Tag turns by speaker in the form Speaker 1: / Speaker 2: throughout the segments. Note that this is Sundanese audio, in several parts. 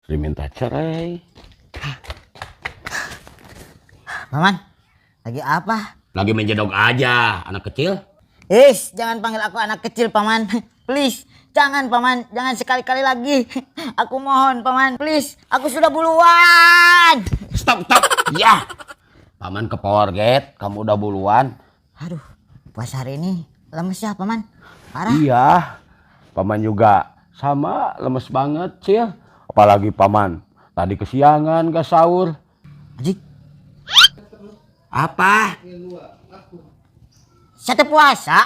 Speaker 1: Diminta cerai.
Speaker 2: Paman, lagi apa?
Speaker 1: Lagi menjedok aja, anak kecil.
Speaker 2: Is, jangan panggil aku anak kecil, Paman. Please, jangan, Paman. Jangan sekali-kali lagi. Aku mohon, Paman. Please, aku sudah buluan.
Speaker 1: Stop, stop. Ya. Paman ke Power Gate, kamu udah buluan.
Speaker 2: Aduh, puasa hari ini lemes ya, Paman. Parah.
Speaker 1: Iya. Paman juga sama lemes banget, Cil. Apalagi paman tadi kesiangan gak sahur.
Speaker 2: Ajik,
Speaker 1: Apa?
Speaker 2: saya teh puasa.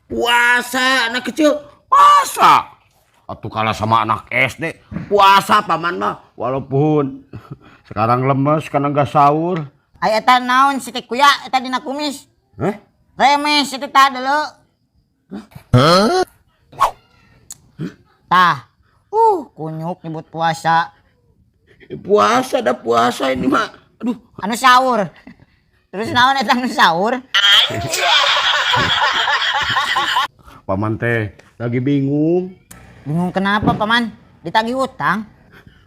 Speaker 1: Puasa anak kecil. Puasa. Atau kalah sama anak SD. Puasa paman mah. Walaupun sekarang lemes karena gak sahur.
Speaker 2: Ay, eta naon si teh kuya, eta dina kumis.
Speaker 1: Hah?
Speaker 2: Remes itu tah dulu. Tah. Kunyuk nyebut puasa.
Speaker 1: Puasa dah puasa ini mah. Aduh.
Speaker 2: Anu sahur. Terus naon eta anu sahur?
Speaker 1: Paman teh lagi bingung.
Speaker 2: Bingung kenapa, Paman? Ditagih hutang?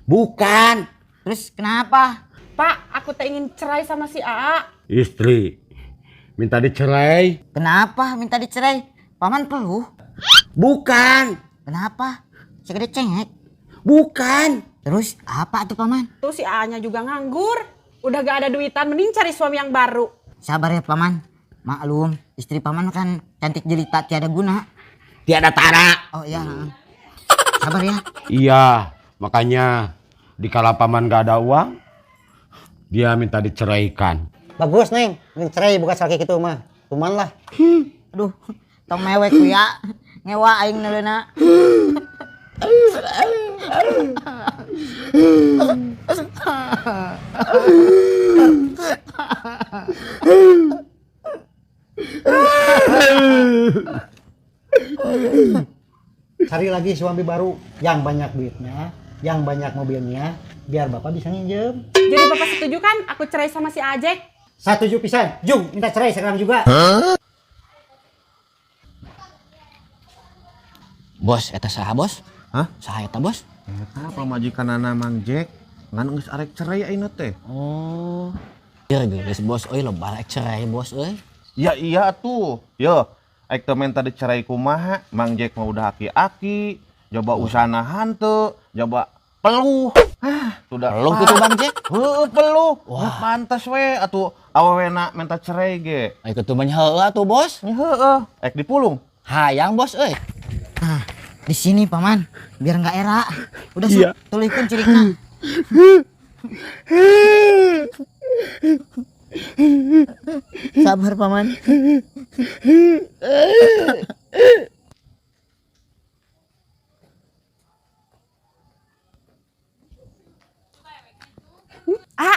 Speaker 1: Bukan.
Speaker 2: Terus kenapa?
Speaker 3: Pak, aku tak ingin cerai sama si AA.
Speaker 1: Istri minta dicerai.
Speaker 2: Kenapa minta dicerai? Paman peluh.
Speaker 1: Bukan.
Speaker 2: Kenapa? Segede cengek.
Speaker 1: Bukan.
Speaker 2: Terus apa tuh, Paman?
Speaker 3: Tuh si AA-nya juga nganggur. Udah gak ada duitan, mending cari suami yang baru.
Speaker 2: Sabar ya, Paman. Maklum, istri Paman kan cantik jelita tiada guna.
Speaker 1: Tiada tara.
Speaker 2: Oh iya. Sabar ya.
Speaker 1: Iya, makanya dikala paman gak ada uang, dia minta diceraikan.
Speaker 4: Bagus, Neng. Neng cerai bukan salaki gitu mah. Cuman lah.
Speaker 2: Aduh, tong mewek ku ya. Ngewa aing neuleuna.
Speaker 4: Cari lagi suami baru yang banyak duitnya, yang banyak mobilnya, biar bapak bisa nginjem.
Speaker 3: Jadi bapak setuju kan aku cerai sama si Ajek?
Speaker 4: Satuju pisan. Jung, minta cerai sekarang juga.
Speaker 5: Bos, eta saha bos?
Speaker 6: Hah?
Speaker 5: Saha eta bos?
Speaker 6: Eta pamajikanana Mang Jack ngan geus arek cerai ayeuna teh.
Speaker 5: Oh. Ya geus bos euy loba rek cerai bos euy.
Speaker 6: Ya iya atuh. Yo, aik teu menta dicerai kumaha? Mang Jack mah udah aki-aki, coba usahana hanteu, coba peluh. Hah, sudah.
Speaker 5: Peluh gitu Bang Jack.
Speaker 6: Heueuh peluh. Wah, pantes we atuh awewena menta cerai ge.
Speaker 5: Ai kitu mah heueuh atuh bos.
Speaker 6: Nya heueuh, ek dipulung.
Speaker 5: Hayang bos euy.
Speaker 2: Nah, di sini Paman, biar nggak era. Udah
Speaker 1: Iya.
Speaker 2: sok, tulihkeun cirikna. Sabar Paman.
Speaker 3: A,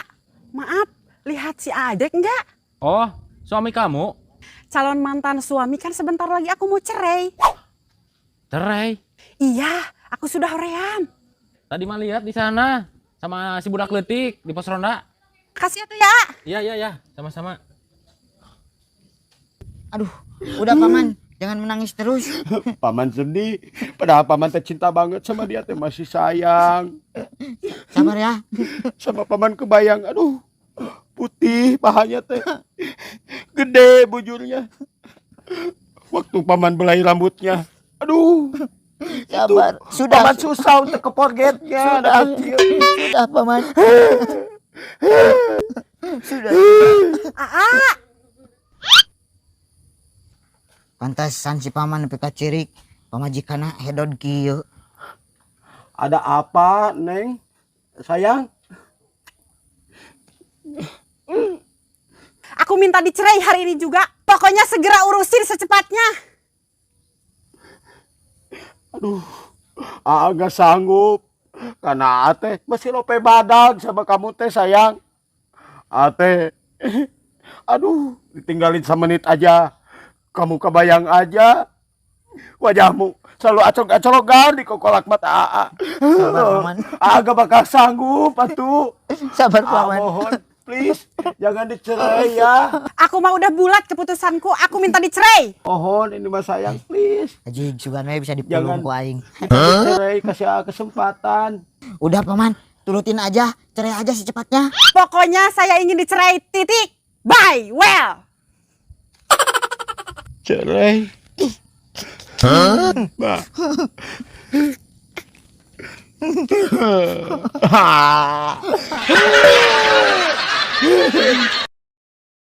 Speaker 3: maaf, lihat si Ajek enggak?
Speaker 7: Oh, suami kamu?
Speaker 3: Calon mantan suami kan sebentar lagi aku mau cerai.
Speaker 7: Cerai.
Speaker 3: Iya, aku sudah hoream.
Speaker 7: Tadi mah lihat di sana sama si budak letik di pos ronda.
Speaker 3: Kasih ya tuh ya.
Speaker 7: Iya, iya, iya, sama-sama.
Speaker 2: Aduh, udah Paman, jangan menangis terus.
Speaker 1: Paman sedih, padahal paman teh cinta banget sama dia teh masih sayang.
Speaker 2: Sabar ya.
Speaker 1: Sama paman kebayang, aduh, putih pahanya teh. Gede bujurnya. Waktu paman belai rambutnya, aduh,
Speaker 2: Sabar. Sudah.
Speaker 1: paman susah untuk ke forgetnya.
Speaker 2: Sudah.
Speaker 1: Anak kecil.
Speaker 2: Sudah, Paman. Sudah.
Speaker 3: AA,
Speaker 2: Pantasan si Paman nepi ka cirik. Pamajikanna hedon kieu.
Speaker 1: Ada apa, Neng? Sayang?
Speaker 3: aku minta dicerai hari ini juga. Pokoknya segera urusin secepatnya.
Speaker 1: Aduh, Aa gak sanggup. Karena Aa teh masih lope badag sama kamu teh sayang. Aa teh, aduh, ditinggalin semenit aja. Kamu kebayang aja. Wajahmu selalu acok-acokan di kokolak mata Aa.
Speaker 2: Sabar, Paman.
Speaker 1: Aa gak bakal sanggup, atuh.
Speaker 2: Sabar,
Speaker 1: Aa
Speaker 2: Paman.
Speaker 1: mohon, please, jangan dicerai ya.
Speaker 3: Aku mah udah bulat keputusanku, aku minta dicerai.
Speaker 1: Mohon, ini mah sayang, please.
Speaker 2: Aji sugan we bisa dipulung
Speaker 1: Jangan.
Speaker 2: ku aing.
Speaker 1: Dicerai, kasih Aa kesempatan.
Speaker 2: Udah, Paman, turutin aja, cerai aja secepatnya.
Speaker 3: Pokoknya saya ingin dicerai, titik. Bye, well.
Speaker 1: Cerai. Bah.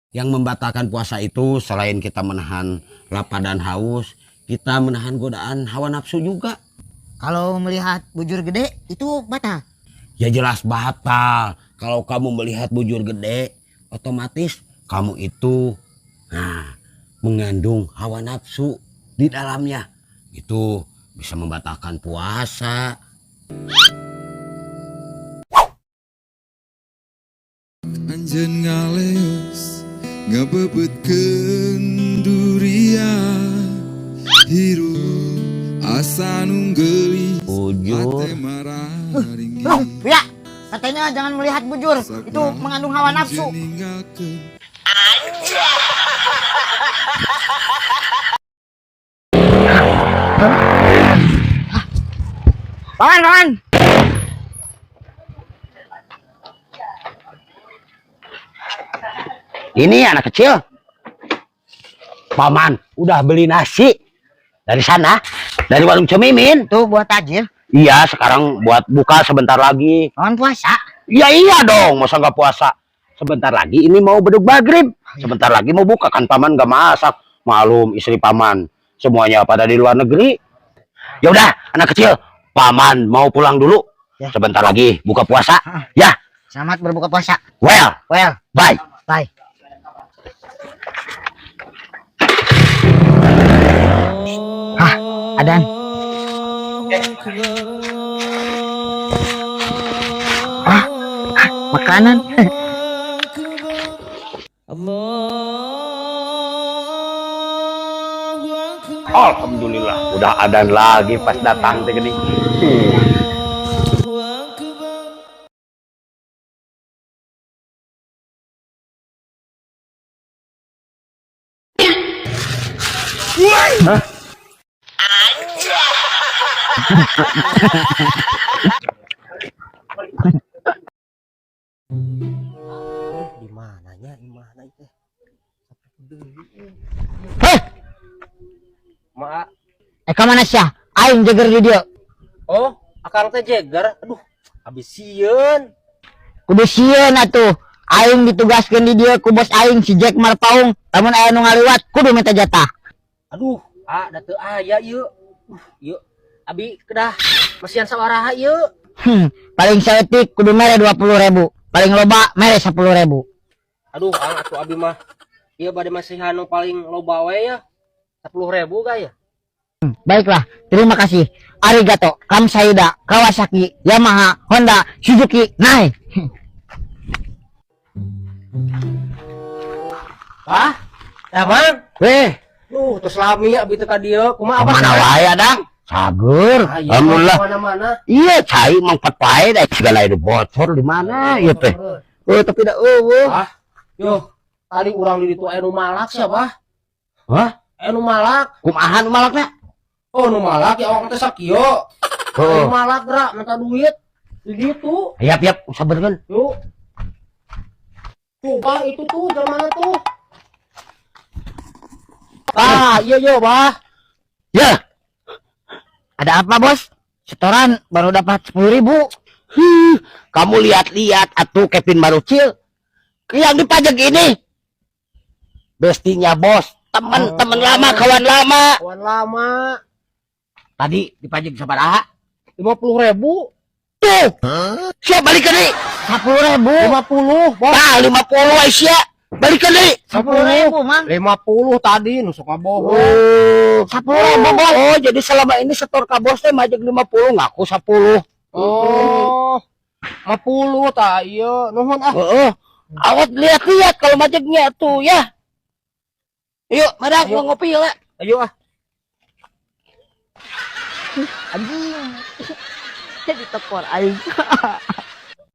Speaker 8: Yang membatalkan puasa itu selain kita menahan lapar dan haus, kita menahan godaan hawa nafsu juga.
Speaker 2: Kalau melihat bujur gede itu batal.
Speaker 8: Ya jelas batal. Kalau kamu melihat bujur gede, otomatis kamu itu, nah, mengandung hawa nafsu di dalamnya. Itu bisa membatalkan puasa.
Speaker 9: Anjeun ngaleos ngabebeutkeun durian hirup asa nunggeulis.
Speaker 8: Bujur.
Speaker 9: Ate mararinggih.
Speaker 2: Ya, katanya jangan melihat bujur, itu mengandung hawa nafsu.
Speaker 9: Ninggalkeun.
Speaker 2: Paman, paman.
Speaker 8: Ini anak kecil. Paman udah beli nasi dari sana, dari warung Cemimin.
Speaker 2: Tuh buat takjil.
Speaker 8: Iya, sekarang buat buka sebentar lagi.
Speaker 2: Paman puasa.
Speaker 8: Ya iya dong, masa nggak puasa? Sebentar lagi ini mau beduk maghrib. Sebentar lagi mau buka, kan paman nggak masak. Malum istri paman semuanya pada di luar negeri. Ya udah, anak kecil, paman mau pulang dulu.
Speaker 2: Ya.
Speaker 8: Sebentar lagi buka puasa. Ya,
Speaker 2: Selamat berbuka puasa.
Speaker 8: well,
Speaker 2: Well,
Speaker 8: bye.
Speaker 2: Bye. Hah, adan. Ah, ah, makanan.
Speaker 8: Alhamdulillah, udah adan lagi pas datang teh gini. Hah?
Speaker 5: Di mananya, di mana itu?
Speaker 2: Heh,
Speaker 5: Ma,
Speaker 2: eh kemana sih? Aing jeger di dieu.
Speaker 5: Oh, akang teh jeger. Aduh, habis sieun.
Speaker 2: Kudu sieun atuh. Aing ditugaskeun di dieu ku bos aing si Jack Marpaung. Lamun aya nu ngaliwat kudu minta jatah.
Speaker 5: Aduh, ah, da teu aya ieu. Ieu abi kedah masihan sabaraha ieu?
Speaker 2: Paling saeutik kudu mere 20.000. Paling loba mere 10.000.
Speaker 5: Aduh, ang atuh abi mah ieu bade masihan nu paling loba we ya. 10.000 gaya.
Speaker 2: Baiklah, terima kasih. Arigato, Kamsaida, Kawasaki, Yamaha, Honda, Suzuki, Nai.
Speaker 5: Hah? Ya, Bang.
Speaker 8: Weh,
Speaker 5: Duh, terus lami abi teh ka dieu. Kumaha apa?
Speaker 8: kemana wae adang? Cager.
Speaker 5: Ah, iya,
Speaker 8: Alhamdulillah.
Speaker 5: Mana-mana.
Speaker 8: Iya, cai mangpat pae da segala itu bocor di mana ieu teh. Oh, tapi da eueuh.
Speaker 5: Ah, yo, tadi urang di ditu aya nu malak siapa?
Speaker 8: Hah?
Speaker 5: Aya nu malak.
Speaker 8: Kumaha nu malakna?
Speaker 5: Oh, nu malak ya orang teh sakieu.
Speaker 8: Heeh.
Speaker 5: Nu malak gerak minta duit. Di ditu.
Speaker 8: Yap, yap, sabarkeun.
Speaker 5: Yuk. Tuh, Bah, itu tuh mana tuh? Ah, iya yo, Bah.
Speaker 8: Ya,
Speaker 2: Ada apa, Bos? Setoran baru dapat 10.000.
Speaker 8: Huh, kamu lihat-lihat atuh Kevin Marucil yang dipajak ini. Bestinya bos, teman-teman lama, kawan lama.
Speaker 5: Kawan lama.
Speaker 8: Tadi dipajak sabaraha?
Speaker 5: 50.000.
Speaker 8: Tuh. Siap balikan deui.
Speaker 2: 10.000.
Speaker 5: 50, Bos.
Speaker 8: Tah 50 Aisyah. Balikan deui.
Speaker 2: 10.000, Mang.
Speaker 5: 50 tadi nu sok ngabohong.
Speaker 8: Oh.
Speaker 2: 10.000, Bos.
Speaker 8: Oh, jadi selama ini setor ka bos teh majek 50, ngaku 10.
Speaker 5: Oh. 50 tah ieu. Nuhun ah.
Speaker 8: Heeh. Awat lihat-lihat kalau majeknya tuh ya. Yuk, mari
Speaker 5: Ayo.
Speaker 8: mau ngopi lah.
Speaker 5: Ayo ah.
Speaker 2: Anjing. Jadi tekor aing.